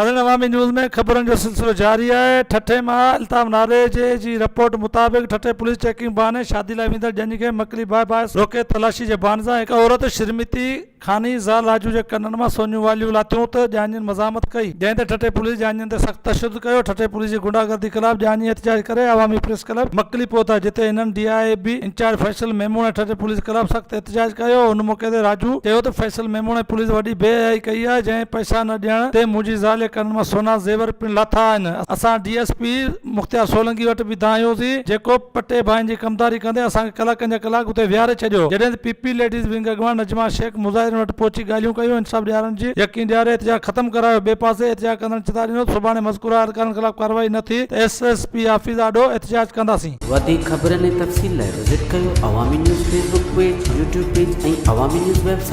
ناظرين عوامي نيوز ۾ خبرن جو سلسلو جاري آهي، ٺٽي مان الطاف ناريجي جي رپورٽ مطابق ٺٽي پوليس چيڪنگ بهاني شادي لاء ويندڙ ڄڃ کي مڪلي باء پاس روڪي تلاشي جي بهاني سان هڪ عورت شرمتي خاني زال راجو جي ڪنن مان سونيون واليون لاٿيون ته ڄاڃين مزاحمت ڪئي جنهن تي ٺٽي پوليس ڄاڃين تي سخت تشدد ڪيو ٺٽي پوليس جي گنڊاگردي خلاف ڄاڃي احتجاج ڪري عوامي پريس ڪلب مڪلي پهتا جتي هنن D I B incharge Faisal Memon ۽ Thatta police خلاف سخت احتجاج ڪيو. ان موقعي تي راجو چيو ته فيصل ميمڻ ۽ پوليس وڏي بي حيائي ڪئي آهي جنهن پئسا نه ڏيڻ تي منهنجي زال جي ڪنن مان سونا زيور پڻ لاٿا آهن. اسان D S P Mukhtiar Solangi وٽ به دانهيوسين جيڪو پٽي ڀائين جي ڪمداري ڪندي اسان کي ڪلاڪن جا ڪلاڪ اتي ويهاري ڇڏيو. جڏهن ته پي پي ليڊيز ونگ اڳواڻ نجما شيخ مظاهرين وٽ پهچي ڳالهيون ڪيون انصاف ڏيارڻ جي يقين ڏياري احتجاج ختم ڪرايو. ٻئي پاسي احتجاج ڪندڙن چتاء ڏنو ته سڀاڻي مذڪوره اهلڪارن خلاف ڪارروائي نه ٿي ته ايس ايس پي آفيس آڏو احتجاج ڪنداسين. وڌيڪ خبرن ۽ تفصيل لاء وزٽ ڪيو Awami news Facebook page, YouTube page ۽ Awami news website.